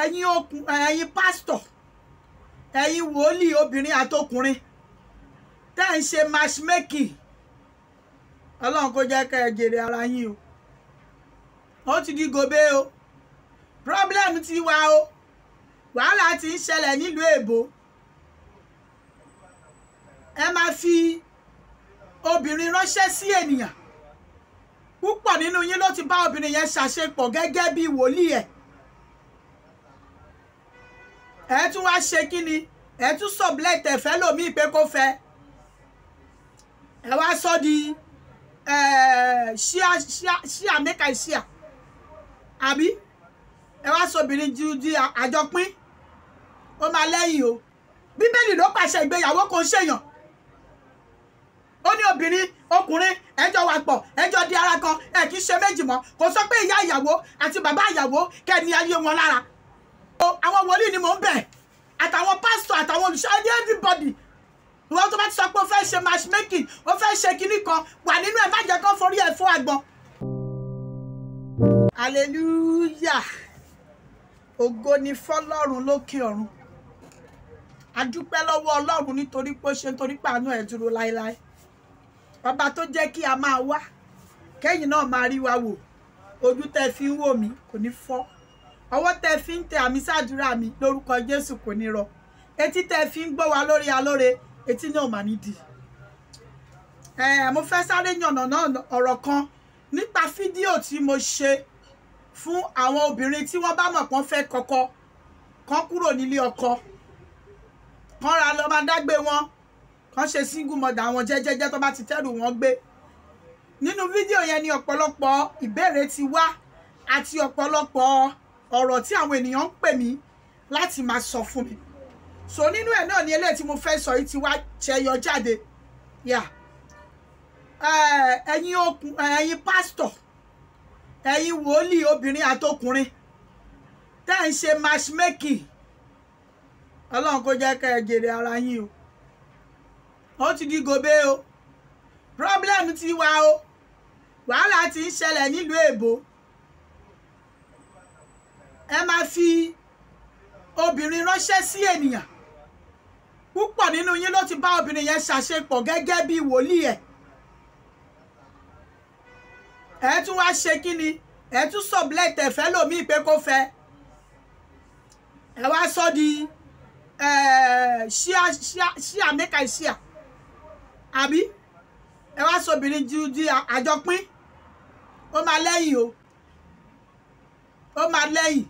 Ẹ̀yin okùn, ẹ̀yin pásítọ̀, ẹ̀yin wòlíì obìnrin àtọkùnrin tẹ́ ń ṣe matchmaking, Ọlọ́run kó jẹ́ ká ẹ jèrè ara yín o. Ó ti di gòbé o, problem ti wà o, wàhálà ti ń ṣẹlẹ̀ nílùú èbó. Ẹ máa fi obìnrin ránṣẹ́ sí ènìyàn. Púpọ̀ nínú yín ló ti bá obìnrin yẹn ṣàṣepọ̀ gẹ́gẹ́ bí wòlíì ẹ̀. Ẹ tún wá ṣe kí ni? Ẹ tún sublet ẹ̀fẹ́ lòmíì pé kó fẹ́. Ẹ wá sọ di ṣíà ṣíà ṣíà make I share, àbí? Ẹ wá sọ obìnrin ju di àjọpín. Ó máa lẹ́yìn o. Bíbélì ló pàṣẹ ìgbéyàwó, kò ń ṣèyàn. Ó ní obìnrin ọkùnrin ẹjọ́ wà pọ̀, ẹjọ́ di ara kan, ẹ kì í ṣe méjì mọ́. Kò sọ pé ìyá ìyàwó àti bàbá ìyàwó kẹ́ni ayé wọn lára. Àwọn wòlíì ni mò ń bẹ̀, àtàwọn pásítọ̀, àtàwọn olùṣọ́, everybody. Ìwọ tó bá ti sọ pé o fẹ́ ṣe matchmaking, o fẹ́ ṣe kinní kan, wà nínú ẹ̀, má jẹ́ kó forí ẹ̀ fún àgbọn. Hallelujah, ògo ni fọ́lọ́run lókè ọ̀run. A dúpẹ́ lọ́wọ́ Ọlọ́run nítorí pé ó ṣe, nítorí pé àánú ẹ̀ dúró láéláé. Ọba tó jẹ́ kí a máa wá, kẹ́yìn náà máa rí wa wò. Ojú tẹ́ fi ń wò mí kò ní fọ́, ọwọ́ tẹ́ fi ń tẹ àmì sàdúrà mi lórúkọ Jésù kò ní rọ, etí tẹ́ fi ń gbọ́ wa lórí alóore, etí náà mà ní di. Mo fẹ́ sáré yànnà náà ọ̀rọ̀ kan nípa fídíò tí mo ṣe fún àwọn obìnrin tí wọ́n bá mọ̀ pọ́n fẹ́ kọ́kọ́ kán kúrò nílé ọkọ, kán ra lọ máa dágbé wọn, kán ṣe single mother àwọn jẹ́jẹ́jẹ́ tó bá ti tẹ́rù wọn gbé. Nínú fídíò yẹn ni ọ̀pọ̀lọpọ̀ ìbéèrè ti wá àti ọ̀pọ̀lọpọ̀ ọ̀rọ̀ tí àwọn ènìyàn ń pè mí láti máa sọ fún mi. So nínú ẹ̀ náà ni eléyìí tí mo fẹ́ sọ yìí ti wá jẹyọ jáde. Ẹ̀yin okùn, ẹ̀yin pásítọ̀, ẹ̀yin wòlíì obìnrin àtọkùnrin tẹ́ ń ṣe matchmaking, Ọlọ́run kó jẹ́ ká ẹ jèrè ara yín o. Ó ti di gòbé o, problem ti wà o, wàhálà ti ń ṣẹlẹ̀ nílùú èbó. Ẹ máa fi obìnrin ránṣẹ́ sí ènìyàn. Púpọ̀ nínú yín ló ti bá obìnrin yẹn ṣàṣepọ̀ gẹ́gẹ́ bí wòlíì ẹ̀. Ẹ tún wá ṣe kí ni? Ẹ tún sublet ẹ̀fẹ́ lòmíì pé kó fẹ́. Ẹ wá sọ di ṣíà ṣíà ṣíà make I share, àbí? Ẹ wá sọ obìnrin ju di àjọpín. Ó máa lẹ́yìn o, ó máa lẹ́yìn.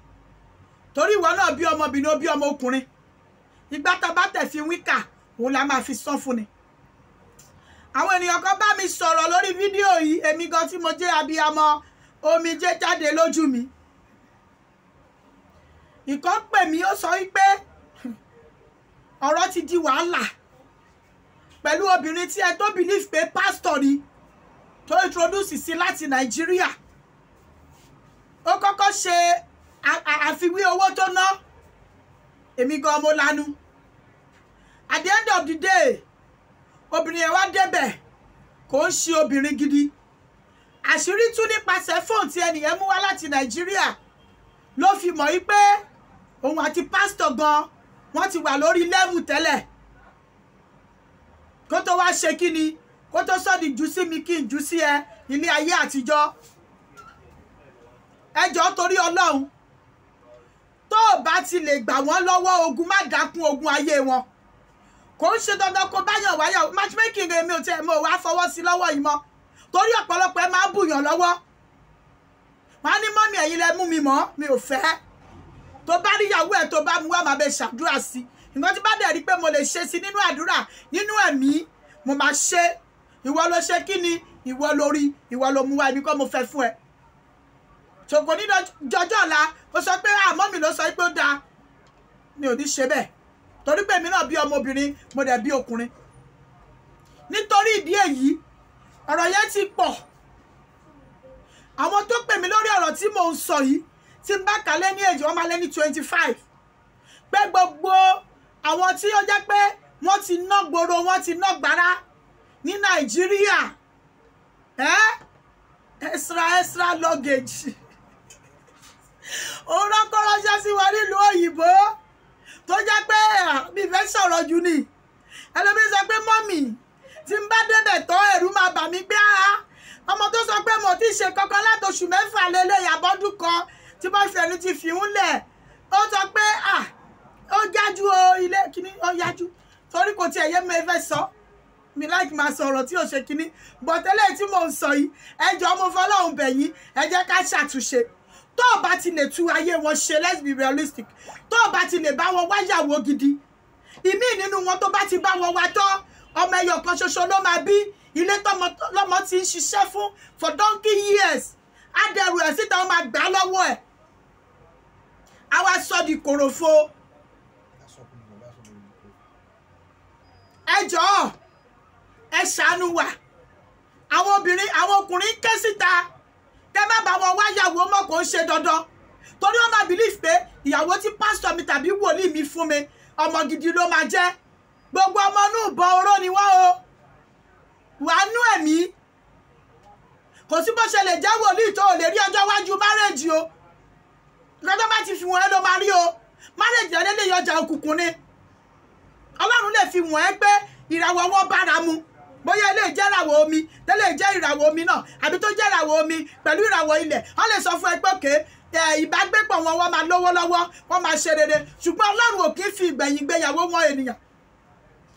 Torí ìwọ náà bí ọmọbìnrin, ó bí ọmọkùnrin. Ìgbà tá a bá tẹ̀ fi wíkà, òun la máa fi sán fún ni. Àwọn ènìyàn kan bá mi sọ̀rọ̀ lórí fídíò yìí. Èmi gan tí mo jẹ́ abiyamọ, omijé jáde lójú mi. Ìkan pè mí, ó sọ wípé ọ̀rọ̀ ti di wàhálà pẹ̀lú obìnrin tí ẹ tó believe pé pásítọ̀ ni tó introduce sí láti Nàìjíríà. Ó kọ́kọ́ ṣe àfiwé owó tó ná. Èmi gan mo lanu. At the end of the day, obìnrin yẹn wá débẹ̀, kò ń ṣe obìnrin gidi. Àṣírí tú nípasẹ̀ fóònù tí ẹnìyẹn mú wá láti Nàìjíríà ló fi mọ̀ yí pé òun àti pásítọ̀ gan wọ́n ti wà lórí level tẹ́lẹ̀, kó tó wá ṣe kí ni, kó tó sọ di jù sí mi kí n jù sí ẹ ilé ayé àtijọ́. Ẹ jọ̀ọ́, torí Ọlọ́run, tó o bá ti lè gbà wọ́n lọ́wọ́ ogun, má dákún ogun ayé wọn. Kò ń ṣe dandan kó báyàn wáyà matchmaking. Èmi ò tiẹ̀ mo wá fọwọ́ sí lọ́wọ́ yìí mọ́, torí ọ̀pọ̀lọpọ̀ ẹ máa ń bùyàn lọ́wọ́. Wọ́n á ní, "Mummy, ẹ̀yin lẹ mú mi mọ́, mi ò fẹ́." Tó bá rí ìyàwó ẹ̀ tó bá mú wá, máa bẹ ṣàdúrà sí. Nǹkan tí bá dẹ̀ rí pé mo lè ṣe sí nínú àdúrà, nínú ẹ̀mí, mo máa ṣe. Ìwọ ló ṣe kí ni, ìwọ lórí, ìwọ ló mú wá, èmi kọ́ mo fẹ́ fún ẹ. Ṣòkò ní jọjọ́ ọ̀la, ó sọ pé àmọ́ mi ló sọ pé ó dáa. Mi ò ní ṣe bẹ́ẹ̀, torí pé èmi náà bí ọmọbìnrin, mo dẹ̀ bí ọkùnrin. Nítorí ìdí èyí, ọ̀rọ̀ yẹn ti pọ̀. Àwọn tó pè mí lórí ọ̀rọ̀ tí mò ń sọ yìí, tí n bá kà lé ní èjì, wọ́n máa lé ní 25, pé gbogbo àwọn tí ó jẹ́ pé wọ́n ti ná gbòòrò, wọ́n ti ná gbàrà ní Nàìjíríà, extra extra luggage, òun rọ́kọ́ ránṣẹ́ sí wọn nílùú. mí pé ọmọ tó sọ pé mo ti ṣe kankan látòṣù 6 lélẹ̀ àbọ́dún kan tí boyfriend ti fi ń lẹ̀, ó sọ pé ó yájú o, ilé kíní ó yájú, torí kò tiẹ̀ yé mi fẹ́ sọ mi láì máa sọ̀rọ̀ tí ò ṣe kíní. But eléyìí tí mò ń sọ yìí, ẹ jọ̀ọ́ mo fọlọ́run bẹ̀ yín, ẹ jẹ́ ká ṣàtúnṣe. Tó o bá ti lè tú ayé wọn ṣe, let's be realistic, tó o bá ti lè bá wọn wáyàwó gidi, ìmíì nínú wọn tó bá ti bá wọn wá tán, ọmọ ẹyọ kan ṣoṣo ló máa bí. Ilé tọmọ ti ń ṣiṣẹ́ fún for donkey years, á dẹrù ẹ̀ síta, ó máa gbà á lọ́wọ́ ẹ̀, á wá sọ di kòròfo. Ẹ jọ̀ọ́ ẹ ṣàánú wa. Àwọn obìnrin, àwọn ọkùnrin ké síta kẹ má bá wọn wáyàwó mọ́, kò ń ṣe dandan, torí wọ́n máa believe pé ìyàwó tí pásítọ̀ mi tàbí wòlíì mi fún mi, ọmọ gidi ló máa jẹ́. Gbogbo ọmọ inú ìbọn oró ni wọ́n o, wàá nú ẹ̀mí. Kò sí bó ṣe lè jẹ́ wòlíì tó o lè rí ọjọ́ iwájú márèjì o. Lọ́jọ́ bá ti fi wọ́n ẹ́ ló máa rí o. Márèjì ẹ̀ lè yọjà òkùnkùn ni. Ọlọ́run lè fi wọ́n ẹ́ pé ìràwọ̀ wọn bára mu, bóyá ilé jẹ́ ìràwọ̀ omi, tẹ́lẹ̀ jẹ́ ìràwọ̀ omi náà, àbí tó jẹ́ ìràwọ̀ omi pẹ̀lú ìràwọ̀ ilẹ̀. Wọ́n lè sọ fún ẹ pé òkè ìbágbépọ̀ wọn, wọ́n máa lówó lọ́wọ́, wọ́n máa ṣe rere. Ṣùgbọ́n Ọlọ́run ò kì í fi ìgbẹ̀yìn gbéyàwó wọn ènìyàn.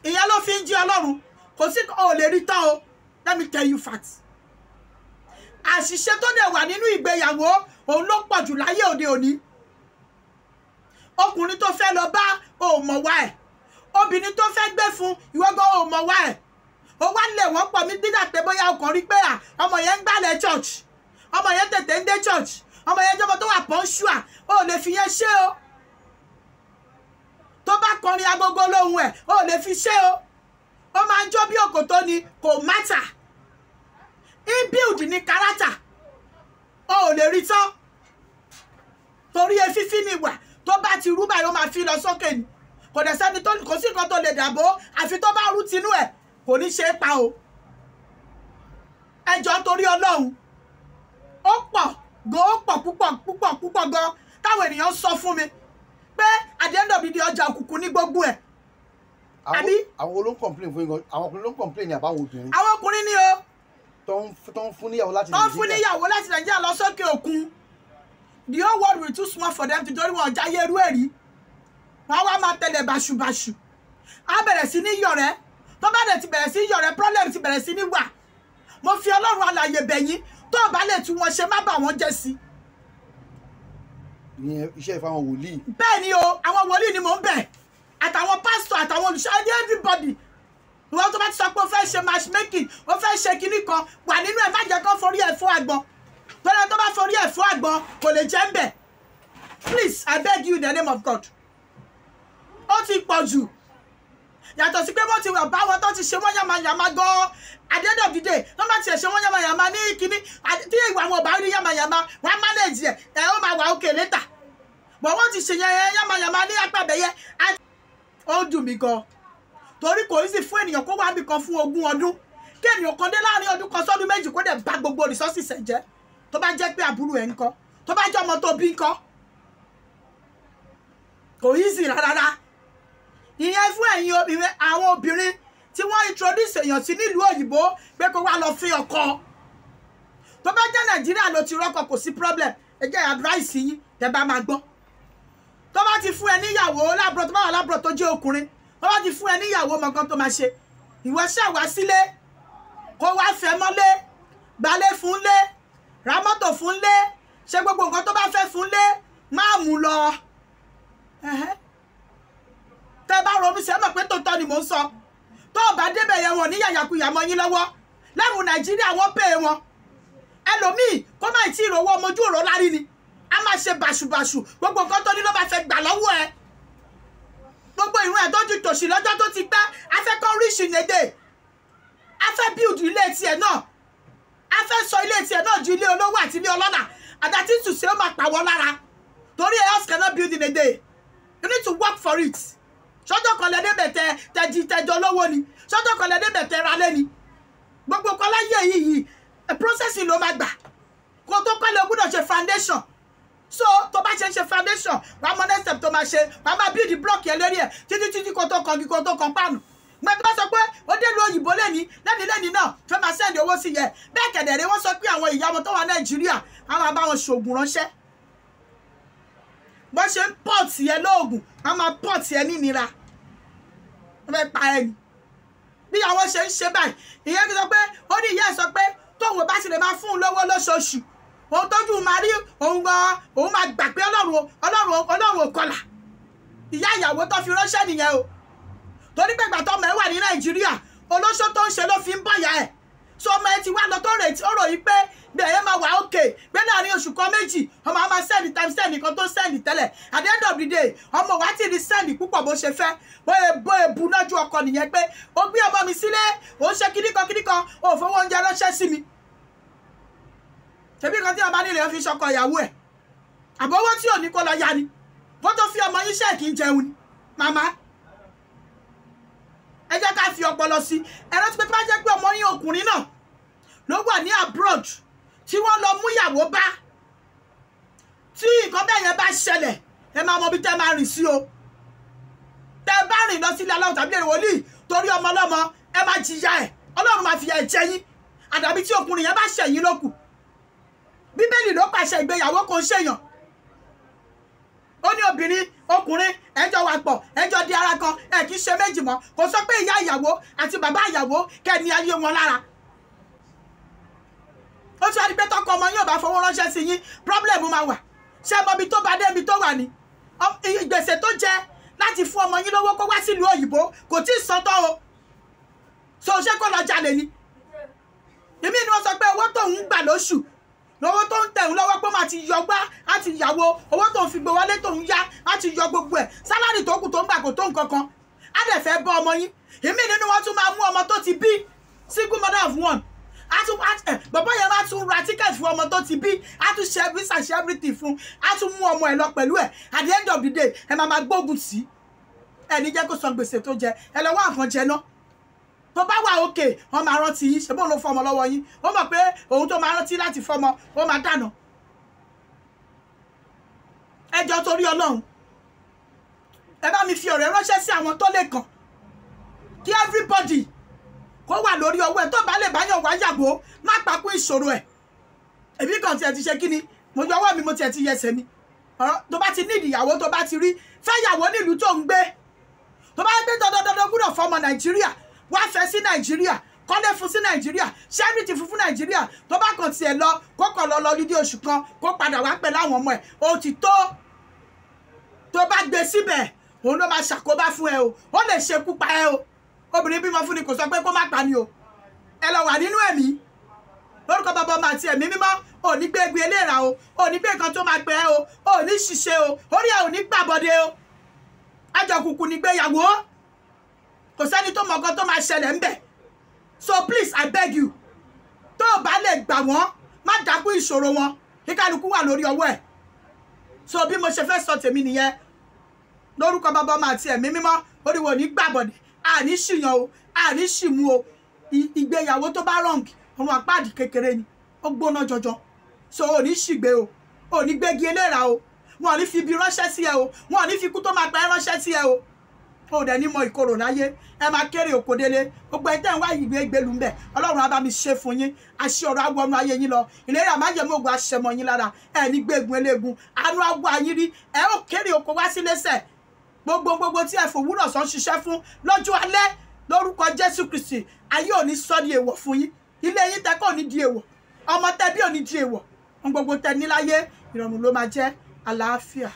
Ìyẹn ló fi ń jí Ọlọ́run. Kò sí ò lè rí tán o. Let me tell you fact. Àṣìṣe tó dẹ̀ wà nínú ìgbéyàwó òun ló pọ̀ jù láyé òde òní. Ọkùnrin tó fẹ́ lọ bá ò mọ̀ wá ẹ̀, obìnrin tó fẹ́ gbé fún ìwọ́gbọ́n ò mọ̀ wá ẹ̀. Ó wá lè wọ́n pọ̀ mí dídà pé bóyá ọkàn rí pé ọmọ yẹn ń gbálẹ̀ church, ọmọ yẹn tètè ń dé church, ọmọ yẹn jọmọ tó wà pọ́ńṣùà, ó lè fi yẹn ṣe o. Tó bá kọrin agogo lóhùn ẹ̀, ó lè fi ṣe o. Ó máa ń jó bí òkòtó ni, kò mátà. Inbuild ní kárátà, ó lè rí tán. Torí efífí ni ìwà tó bá ti rú báyìí, ó máa fi lọ sókè ni. Kò dẹ̀ sẹ́ni tó kò sí nǹkan tó lè dàbò, àfi tó bá rú tinú ẹ̀, kò ní ṣe é pa o. Ẹ jọ̀ọ́ torí Ọlọ́run, ó pọ̀ gan, ó pọ̀ púpọ̀ púpọ̀ púpọ̀ gan táwọn ènìyàn sọ fún mi pé at the end of the day ọjà òkùnkùn ní gbogbo ẹ̀. Àbí àwọn ló ń complain fún yín gan? Àwọn ọkùnrin ló ń complain ní àbáwọn obìnrin? Àwọn ọkùnrin ni o. Tó ń fún níyàwó láti Nàìjíríà, tó ń fún níyàwó láti Nàìjíríà lọ sókè òkun. The whole world will too small for them to torí wọn ọjà yẹrú ẹ̀rí. Wọ́n wá máa tẹ̀lé báṣubàṣu, á bẹ̀rẹ̀ sí ní yọ̀rẹ́. Tó bá dẹ̀ ti bẹ̀rẹ̀ sí yọ̀rẹ́, problem ti bẹ̀rẹ̀ sí ní wà. Mo fi Ọlọ́run alààyè bẹ̀ yín, tó o bá lè tún wọn ṣe, má bà wọ́n jẹ́ sí. Ìyẹn iṣẹ́ ìfáwọn wòlíì. Bẹ́ẹ̀ ni o, àwọn wòlíì ni mò ń bẹ̀, àtàwọn pásítọ̀, àtàwọn olùṣọ́, everybody. Ìwọ tó bá ti sọ pé o fẹ́ ṣe matchmaking, o fẹ́ ṣe kinní kan, wà nínú ẹ̀, má jẹ́ kó forí ẹ̀ fún àgbọn. Torí tó bá forí ẹ̀ fún àgbọn, kò lè jẹ́ ń bẹ̀. Please, I beg you in the name of God. Ó ti pọ̀ jù. Yàtọ̀ sí pé wọ́n ti wà bá wọn tó ti ṣe wọ́n yàmàyàmà gan-an. At the end of the day, wọ́n bá tiẹ̀ ṣe wọ́n yàmàyàmà ní kinní, tí ìwà wọn ò bá rí yàmàyàmà, wọ́n á manage ẹ̀, ẹ̀ ó máa wà okay later. But wọ́n ti ṣe yẹn yàmàyàmà ní apàbẹ̀yẹ. Ó dùn mí gan, torí kò sí fún ènìyàn kó wá bí kan fún 20 ọdún, kí ènìyàn kan dé láàrin ọdún kan sọ́dún méjì kó dẹ̀ bà gbogbo resources ẹ̀ jẹ́. Tó bá jẹ́ pé àbúrò ẹ̀ ń kọ́, tó bá jẹ́ ọmọ tó bí ń kọ́, kò easy rárá. Ìyẹn fún ẹ̀yin obìnrin, àwọn obìnrin tí wọ́n introduce èèyàn sí nílùú òyìnbó pé kó wá lọ fi ọkọ. Tó bá jẹ́ Nàìjíríà ló ti rọ́kọ, kò sí problem. Ẹ jẹ́ advice yín tẹ́ bá máa gbọ́. Tó bá ti fún ẹ níyàwó lábúrò, tó bá wà lábúrò tó jẹ́ ọkùnrin, tó bá ti fún ẹ níyàwó, mọ nǹkan tó máa ṣe. Ìwọ ṣáà wá sílé, kó wá fẹ́ mọ́lé, gbalé fún lé, ra mọ́tò fún lé, ṣe gbogbo nǹkan tó bá fẹ́ fún lé, má mú lọ. Tẹ́ bá ronú sí ẹ mọ̀ pé tòótọ́ ni mò ń sọ. Tó o bá débẹ̀ yẹn, wọn ní yàyàkuyà mọ́ yín lọ́wọ́. Lẹ́rù Nàìjíríà wọ́n pè é wọn. Ẹlòmíì kó má tí ì rówó ọmọ ojú òró lárí ni, a máa ṣe bàṣubàṣu, gbogbo nǹkan tó ní ló máa fẹ́ gbà lọ́wọ́ ẹ. Gbogbo ìrún ẹ̀ tó ti tòṣì lọ́jọ́ tó ti pẹ́, a fẹ́ kọ́ ríṣì lédè, a fẹ́ build ilé tiẹ̀ náà, a fẹ́ sọ ilé tiẹ̀ náà ju ilé olówó àti ilé ọlọ́lá. Àdàtí tùsí ó máa pàwọ́ lára, torí a house cannot build in a day, you need to work for it. Sọ́jọ́ kan lẹ́dẹ̀ bẹ̀ tẹ tẹjọ lówó ni, sọ́jọ́ kan lẹ́dẹ̀ bẹ̀ tẹ ra lé ni. Gbogbo kan láyé yìí processing ló máa gbà. Kó tó kọ́lé o gbọ́dọ̀ ṣe foundation. So tó bá ṣe ń ṣe foundation, wàá mọ next step tó máa ṣe, wàá máa build block yẹn lérí ẹ̀ títí títí kó tó kan kí kó tó kan páànù. Gbọ́n tó bá sọ pé ó dé lu òyìnbó lẹ́ni lẹ́ni lẹ́ni náà fẹ́ máa send owó sí yẹ. Bẹ́ẹ̀ kẹ̀dẹ̀rẹ́ wọ́n sọ pé àwọn ìyá wọn tó wà Nàìjíríà á máa bá wọn ṣoògùn ránṣẹ́. Bọ́n ṣe ń pọ̀tì ẹ lóògùn, á máa pọ̀tì ẹ nínira. Wọ́n fẹ́ pa ẹ ni. Bí àwọn ṣe ń ṣe báyìí, ìyẹn ti sọ pé ó ní ìyá ẹ̀ sọ pé tóun bá sì lè máa fún un lówó lóṣooṣù, òun tójú máa rí òun gan, òun máa gbà pé Ọlọ́run Ọlọ́run Ọlọ́run ò kọlà. Ìyá ìyàwó tó fi ránṣẹ́ nìyẹn o. Torí pé ìgbà tọ́mọ ẹ wà ní Nàìjíríà, olóṣó tó ń ṣe ló fi ń bọ̀yà ẹ̀. So ọmọ ẹ ti wá lọ tó retí, ó ròyìn pé bẹ́ẹ̀ yẹn máa wà ókè pé láàrin oṣù kan méjì ọmọ á máa send times ten nǹkan tó send tẹ́lẹ̀. At the end of the day, ọmọ wa ti rí send púpọ̀ bó ṣe fẹ́. Bóyá bu lọ́jú ọkọ nìyẹn pé ó gbé ọmọ mi sílé, ó ń ṣe kíníkan kíníkan, ó fowó oúnjẹ ránṣẹ́ sí mi. Ṣebí kan tí ọba nílé fi ṣọkọ ìyàwó ẹ̀, àbọ̀wọ́ tí ò ní kó lọ ya ni, kó tó fi ọmọ yín ṣe kí n jẹun ni. Màmá, ẹ jẹ́ ká fi ọpọlọ sí. Ẹ rántí pé tó bá jẹ́ pé ọmọ yín ọkùnrin náà ló wà ní abroad tí wọ́n lọ mú ìyàwó bá, tí nǹkan bẹ́ẹ̀ yẹn bá ṣẹlẹ̀, ẹ máa mọ bí tẹ́ máa rìn sí o. Tẹ́ bá rìn lọ sílé aláwọ̀ tàbí èrè wòlíì torí ọmọ ọlọ́mọ, ẹ máa jìyà ẹ̀, Ọlọ́run máa fìyà ẹ̀ jẹ yín. Àdàbí tí ọkùnrin yẹn bá ṣẹ̀yìn lókù. Bíbélì ló pàṣẹ ìgbéyàwó, kò ń ṣèyàn. Ó ní obìnrin ọkùnrin ẹjọ́ wà pọ̀, ẹjọ́ di ara kan, ẹ kì í ṣe méjì mọ́. Kò sọ pé ìyá ìyàwó àti bàbá ìyàwó kẹ́ni ayé wọn lára. Ó ti wá di pé tọkọ ọmọ yóò bá fowó ránṣẹ́ sí yín, problem máa wà. Ṣé ẹ mọ ibi tó bá dé, ibi tó wà ní ìgbèsè tó jẹ láti fún ọmọ yín lówó kó wá sílùú òyìnbó kò tí ì san tán o. So ṣé kó lọ jalè ni? Èmi ni wọ́n sọ pé owó tóun ń gbà lóṣù, lọ́wọ́ tó ń tẹ̀hún lọ́wọ́ pé máa ti yọ gbá, á ti yàwó owó tó ń fi gbé wọlé tóun yá, á ti yọ gbogbo ẹ̀, sálárì tó kù tó ń gbà kò tó nǹkan kan. Á dẹ̀ fẹ́ bọ́ ọmọ yín. Èmi nínú wọn tún máa mú ọmọ tó ti bí, single mother of one. Á tún bàbá yẹn máa tún ra ticket fún ọmọ tó ti bí, á tún ṣe visa, ṣe everything fún, á tún mú ọmọ ẹ̀ lọ pẹ̀lú ẹ̀. At the end of the day, ẹ máa máa gbógun tì í. Ẹ ní jẹ́ kó san gbèsè tó jẹ, ẹ lọ wá nǹkan jẹ náà. Tó bá wà òkè, wọn máa rántí yín. Ṣe bóun ló fọmọ lọ́wọ́ yín, ó mọ̀ pé òun tó máa rántí láti fọmọ, ó máa dànà. Ẹ jọ̀ọ́ torí Ọlọ́run, ẹ bá mi fi ọ̀rẹ́ ránṣẹ́ sí àwọn tó lè kàn, kí everybody kó wà lórí ọwọ́ ẹ̀. Tó bá lè báyọ̀ wá yàgò, má pakú ìṣòro ẹ̀. Èmi kàn tiẹ̀ ti ṣe kí ni, mo yọ ọwọ́ mi, mo tiẹ̀ ti yẹsẹ̀ mi. Ọ̀rọ̀ tó bá ti ní ìyàwó, tó bá ti rí fẹ́yàwó nílùú tó ń gbé, tó bá gbé dandandandan gbúdọ̀ fọmọ Nàìjíríà, wá fẹ́ sí Nàìjíríà, kọ́lé fún sí Nàìjíríà, ṣẹ́rìtì fún fún Nàìjíríà. Tó bá kàn tiẹ̀ lọ, kó kàn lọ lọ lídìí oṣù kan, kó padà wá pẹ̀lú àwọn ọmọ ẹ̀, ó ti tó. Tó bá gbé síbẹ̀, òun ló máa ṣàkóbá fún ẹ o, ó lè ṣekú pa ẹ o. Obìnrin bímọ fún ni kò sọ pé kó má pa ni o. Ẹ lọ wà nínú ẹ̀mí. Lórúkọ bàbá ọmọ àti ẹ̀mí mímọ́, ò ní gbé egbin eléra o, ò ní gbé nǹkan tó máa pẹ́ o, ò ní ṣiṣẹ́ o, orí ẹ ò ní gbàbọ̀dé o. Àjọkùkù nígbéyàwó, kò sẹ́ni tó mọ̀ nǹkan tó máa ṣẹlẹ̀ ńbẹ̀. So please, I beg you, tó o bá lè gbà wọ́n, má dákú ìṣòro wọn, kí kálukú wà lórí ọwọ́ ẹ̀. So bí mo ṣe fẹ́ sọ tèmi nìyẹn. Lórúkọ bàbá ọmọ àti ẹ̀mí mímọ́, orí wo ní gbàbọ̀dé, àní ṣìyàn o, àní ṣìmú o. Ìgbéyàwó tó bá wrong, ọmọ àpáàdì kékeré ni, ó gbóná jọjọ. So ò ní ṣìgbé o, ò ní gbégi eléra o, wọn ò ní fi ibi ránṣẹ́ sí ẹ o, wọn ò ní fi ikú tó máa pa ẹ́ ránṣẹ́ sí ẹ o. Ó dẹ̀ ní mọ ìkorò láyé, ẹ máa kéré òkòdélé. Gbogbo ẹ tẹ́ ń wá ìwé ìgbélú ńbẹ, Ọlọ́run á bá mi ṣe fún yín. Àṣẹ ọ̀rọ̀ awọnú ayé yín lọ, ìlérí àmájẹmú ògùn àṣẹmọ yín lára. Ẹ ní gbégun eléegun, àánú awọ ayín rí, ẹ ó kéré oko wá sí lẹ́sẹ̀. Gbogbo gbogbo tí ẹ fòwúrọ̀ sàn ṣiṣẹ́ fún lọ́jọ́ alẹ́, lórúkọ Jésù Kristi, ayé ò ní sọ di èèwọ̀ fún yín. Ilé yín tẹ́ kò ní di èèwọ̀, ọmọ tẹ́ bí ò ní di èèwọ̀. Ohun gbogbo tẹ́ ní láyé, ìrọ̀rùn ló máa jẹ́. Àlàáfíà.